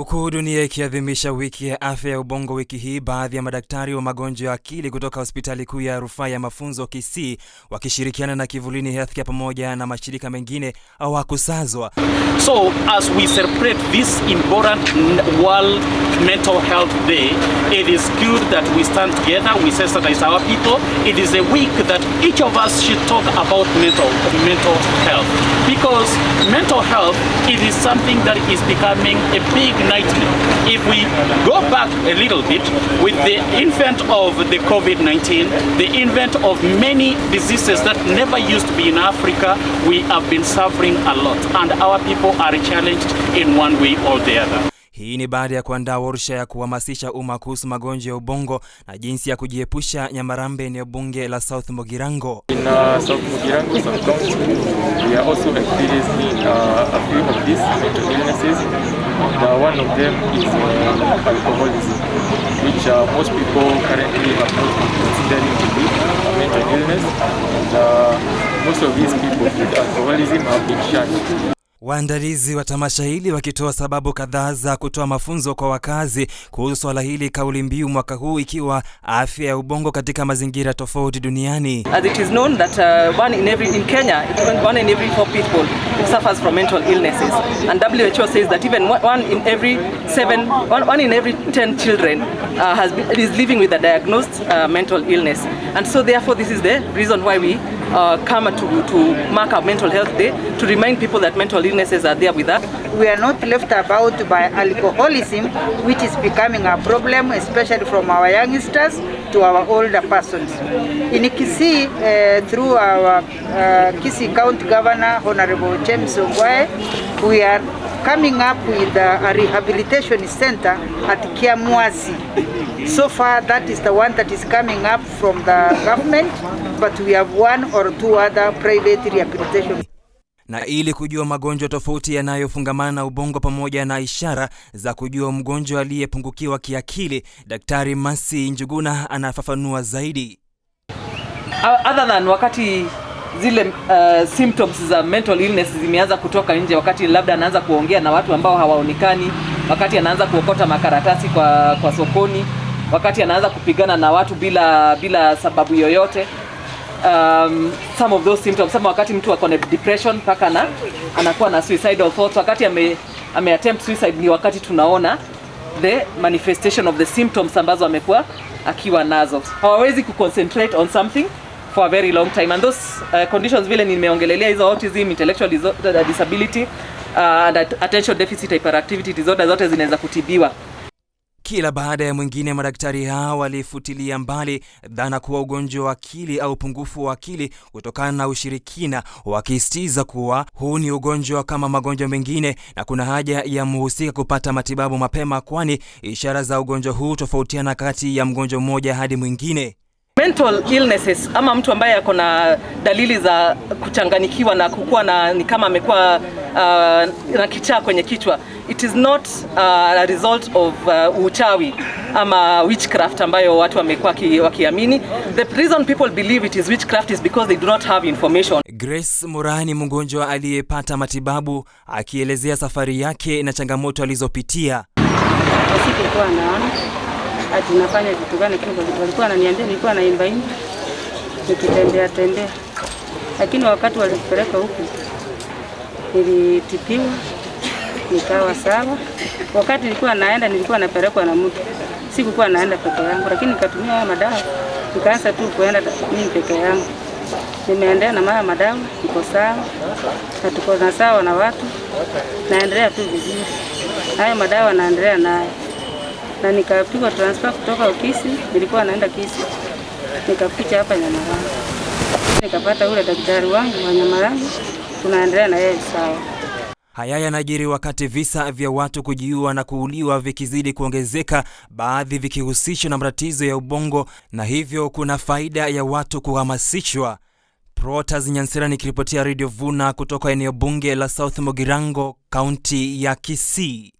Huku dunia ikiadhimisha wiki ya afya ya ubongo wiki hii, baadhi ya madaktari wa magonjwa ya akili kutoka hospitali kuu ya rufaa ya mafunzo Kisii wakishirikiana na Kivulini Healthcare pamoja na mashirika mengine hawakusazwa. So as we celebrate this important World Mental Health Day, it is good that we stand together, we sensitize our people. It is a week that each of us should talk about mental health, because mental health, it is something that is becoming a big nightmare. If we go back a little bit, with the invent of the COVID-19, the invent of many diseases that never used to be in Africa, we have been suffering a lot, and our people are challenged in one way or the other. Hii ni baada ya kuandaa warsha ya kuhamasisha umma kuhusu magonjwa ya ubongo na jinsi ya kujiepusha Nyamarambe, eneo bunge la South Mugirango. In South Mugirango sub-county, we are also experiencing a few of these mental illnesses, and one of them is alcoholism, which most people currently have not been considering to be a mental illness, and most of these people with alcoholism have been shunned. Waandalizi wa tamasha hili wakitoa sababu kadhaa za kutoa mafunzo kwa wakazi kuhusu swala hili, kauli mbiu mwaka huu ikiwa afya ya ubongo katika mazingira tofauti duniani. As it is known that one in every in Kenya, one in every four people suffers from mental illnesses, and WHO says that even one in every seven, one in every 10 children is living with a diagnosed mental illness, and so therefore this is the reason why we come to mark our Mental Health Day, to remind people that mental illnesses are there with us. We are not left about by alcoholism, which is becoming a problem, especially from our youngsters to our older persons. In Kisii, through our Kisii County Governor, Honorable James Ongwae, we are coming up with a rehabilitation center at Kiamwazi. So far, that is the one that is coming up from the government, but we have one or two other private rehabilitation. Na ili kujua magonjwa tofauti yanayofungamana na ubongo pamoja na ishara za kujua mgonjwa aliyepungukiwa kiakili, Daktari Masi Njuguna anafafanua zaidi. Other than wakati zile symptoms za mental illness zimeanza kutoka nje, wakati labda anaanza kuongea na watu ambao hawaonekani, wakati anaanza kuokota makaratasi kwa sokoni, wakati anaanza kupigana na watu bila sababu yoyote. Some of those symptoms, sama wakati mtu ako na depression mpaka na anakuwa na suicidal thoughts, wakati ame attempt suicide, ni wakati tunaona the manifestation of the symptoms ambazo amekuwa akiwa nazo. Hawawezi kuconcentrate on something for a very long time, and those conditions vile nimeongelelea hizo, autism, intellectual disability and attention deficit hyperactivity disorder, zote zinaweza kutibiwa. Kila baada ya mwingine, madaktari hao walifutilia mbali dhana kuwa ugonjwa wa akili au upungufu wa akili kutokana na ushirikina, wakisisitiza kuwa huu ni ugonjwa kama magonjwa mengine na kuna haja ya mhusika kupata matibabu mapema, kwani ishara za ugonjwa huu tofautiana kati ya mgonjwa mmoja hadi mwingine. Mental illnesses ama mtu ambaye ako na dalili za kuchanganikiwa na kukuwa na ni kama amekuwa na kichaa kwenye kichwa, it is not a result of uchawi ama witchcraft ambayo watu wamekuwa wakiamini. The reason people believe it is witchcraft is because they do not have information. Grace Murani, mgonjwa aliyepata matibabu, akielezea safari yake na changamoto alizopitia. Sikukuwa naona ati nafanya vitu gani, lakini walikuwa wananiambia nilikuwa naimba imba nikitembea tembea, lakini wakati walipeleka huku nilitibiwa nikawa sawa. Wakati nilikuwa naenda nilikuwa napelekwa na mtu, sikukuwa naenda peke yangu, lakini nikatumia haya madawa nikaanza tu kuenda mimi peke yangu. Nimeendelea na haya madawa, niko sawa na tuko na sawa na watu, naendelea tu vizuri. Haya madawa naendelea nayo na nikapigwa transfer kutoka Kisii, nilikuwa naenda Kisii, nikakuja hapa Nyamarambe, nikapata ule daktari wangu wa Nyamarambe, tunaendelea na yeye sawa. Haya yanajiri wakati visa vya watu kujiua na kuuliwa vikizidi kuongezeka, baadhi vikihusishwa na matatizo ya ubongo, na hivyo kuna faida ya watu kuhamasishwa. Protas Nyansira nikiripotia Radio Vuna kutoka eneo bunge la South Mugirango, kaunti ya Kisii.